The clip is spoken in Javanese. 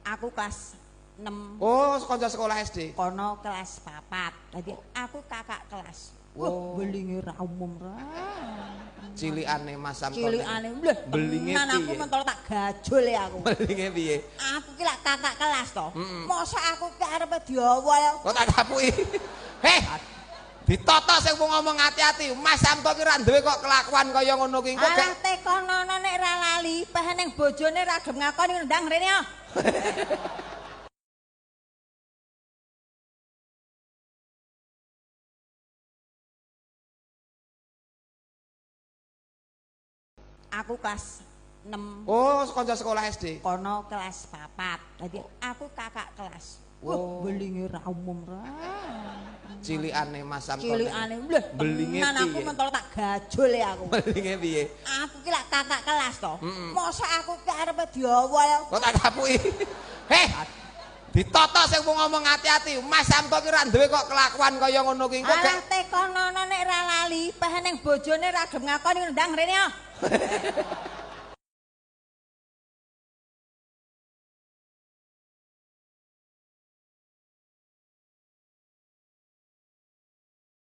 Aku kelas 6. Oh, kanca sekolah SD. Kono kelas 4. Dadi aku kakak kelas. Wah, Oh. belinge ra umum ra. Cilikane Mas Samto. Cilikane lho, Belinge tenan aku piye? mentol tak gajul ya aku. Belinge piye? Aku ki lak kakak kelas to. Mosok aku ki arepe diawa ya. Kok tak kapuki. Heh. Ditata sing wong ngomong ati-ati. Mas Samto ki ra duwe kok kelakuan kaya ngono ki. Engko Alah gak tekonono nek ra lali, peh ning bojone ra gelem ngakoni ndang rene yo. Aku kelas 6. Oh, kanca sekolah SD. Kono kelas 4. Dadi aku kakak kelas. Wah, Oh. belinge ra umum ra. Cilikane Mas Samto. Cilikane lho, Belinge tenan aku piye? mentol tak gajul ya aku. Belinge piye? Aku ki lak kakak kelas to. Mosok aku ki arepe diawa ya. Kok tak kapuki. Heh. Ditata sing wong ngomong ati-ati. Mas Samto ki ra duwe kok kelakuan kaya ngono ki. Engko gak Alah tekonono nek ra lali, peh ning bojone ra gelem ngakoni ndang rene yo.